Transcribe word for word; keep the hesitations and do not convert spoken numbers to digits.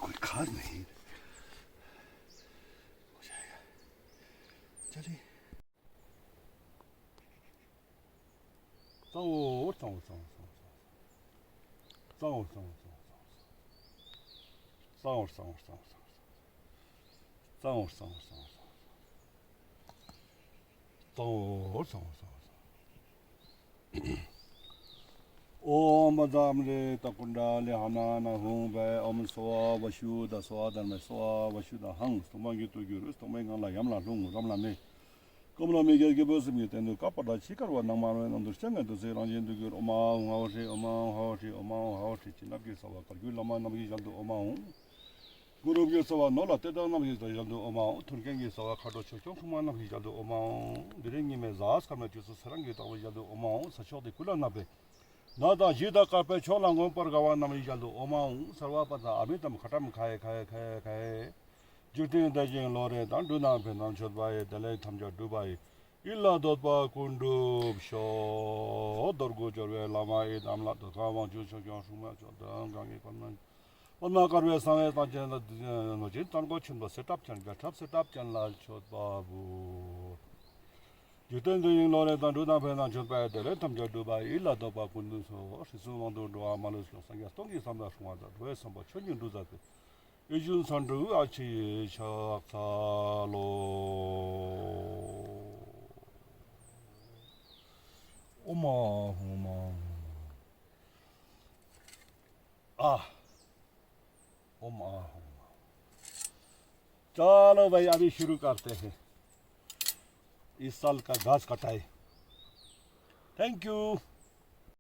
कोई खास नहीं। चलिए। གཙང་བོ་གཙང་བོ་གཙང་བོ་གཙང་བོ་གཙང་བོ་གཙང་བོ་གཙང་བོ་གཙང་བོ་གཙང་བོ་གཙང་བོ་གཙང་བོ་གཙང་བོ་གཙང་བོ་གཙང་བོ་གཙང་བོ། ཨོཾ་པ་ཛཾ་རེ་ཏ་ཀུན་ཌ་ལི་ཧ་ན་ན་ཧཱུྃ་ཕཊ། ཨོཾ་སྭ་བྷཱ་ཤུདྡྷ་སྭ་བྷཱ་དྷརྨ་སྭ་བྷཱ་ཤུདྡྷ་ཧཾ། སྟོང་པ་ཉིད་དུ་གྱུར། སྟོང་པའི་ངང་ལ་ཡམ་ལ་ལྷུང་། རབ་ལ་མེ། སྐོམ་ལ་མེ། རྒྱལ་གྱི་བུ་སེམས་ཀྱི་སྟེང་དུ་བཀབ་པ་དང་ཕྱིས་བཀར་བ་ནང་མ་རང་ནང་དུ་སྤྱན་ལྔ་བདུད་རྩིའི་རང་བཞིན་དུ་གྱུར། ཨོཾ་ཨཱཿཧཱུྃ་ཧྲཱིཿ་ཨོཾ་ཨཱཿཧཱུྃ་ཧྲཱིཿ་ཨོཾ་ཨཱཿཧཱུྃ་ཧྲཱིཿ་བྱིན་རླབས་ཀྱི་རྩ་བ་བཀའ་བརྒྱུད་བླ་མ་རྣམས་ཀྱི་ཞལ་དུ་ཨོཾ་ཨཱཿཧཱུྃ། གུ་རུ་བརྒྱུད་རྩ་བ་ནོར་ལ་གཏེར་བདག་རྣམས་ཀྱི་ཞལ་དུ་ཨོཾ་ཨཱཿཧཱུྃ། མཐུན་རྐྱེན་གྱི་རྩ་བ་མཁའ་འགྲོ་ཆོས་སྐྱོང་སྲུང་མ་རྣམས་ཀྱི་ཞལ་དུ་ཨོཾ་ཨཱཿཧཱུྃ། དེ་རིང་ཉི་མའི་གཟའ་སྐར་མའི་དུས་སུ་ཚེ་རིང་གི་བདག་པོའི་ཞལ་དུ་ཨོཾ་ཨཱཿཧཱུྃ། ས་ཕྱོགས་དེ་ཀུན་ལ་གནས་པའི་ནགས་དང་གཞི་དང་དཀར་པོའི་ཕྱོགས་ལ་མངོན་པར་དགའ་བ་རྣམས་ཀྱི་ཞལ་དུ་ཨོཾ་ཨཱཿཧཱུྃ། སརྦ་པདྡྷ་ཨ་མི་ཏམ་ཁ་ཏམ་ཁ་ཡེ་ཁ་ཡེ་ཁ་ཡེ་ཁ་ཡེ། འཇིག་རྟེན་བདེ་ཞིང་ལོ་རེ་དང་། འབྲུ་རྣམས་ཕན་དང་མཆོད་པ་ཡི། དེ་ལས་ཐམས་ཅད་འགྲུབ་པ་ཡི། ཡིད་ལ་འདོད་པ་ཀུན་འགྲུབ་ཤོག་རྡོ་དགུ་སྦྱོར་བའི་བླ་མ་ཡི་དམ་ལ་བསྟོད་པ། དབང་ཕྱུག་ཆོས་སྐྱོང་སྲུང་མ་མཆོག་ཏུ་གང་གི་པདྨ་པདྨ་དཀར་པོའི་གསང་བའི་རྟགས་ཅན་ལ། གནོད་སྦྱིན་དཀར་པོ་ཆེན་པོ་གསེར་ཁྲབ་ཅན་རྒྱ་ཁྲབ་གསེར་ཁྲབ་ཅན་ལ་མཆོད་པ་འབུལ། འཇིག་རྟེན་འདི་ཡི་ལོ་རེ་དང་། འབྲུ་དང་ཕན་དང་མཆོད་པ་ཡི། དེ་ལས་ཐམས་ཅད་འགྲུབ་པ་ཡི། ཡིད་ལ་འདོད་པ་ཀུན་འགྲུབ་ཤོག་དྲི་བསུང་དབང་ཐང་འགྲོ་བ་མ་ལུས་སྐྱོང་། སངས་རྒྱས་སྟོང་གི་བསམ་པ་སྲུང་བ་དང་། འགྲོ་བའི་བསམ་པ་ཆོས་ཉིད་འགྲུབ་མཛད་པའི། ཡིད་བཞིན་མཚོན་འགྲུབ་ཨ་ཕྱི་ཡི་ཕྱག་འཚལ་ལོ། ཨོཾ་ཨཱཿཧཱུྃ་ཨཱཿཧཱུྃ་ཨཱཿཧཱུྃ། ཨ། ཨོཾ་ཨཱཿཧཱུྃ། चलो भाई, अभी शुरू करते हैं। इस साल का घास कटाई। Thank you।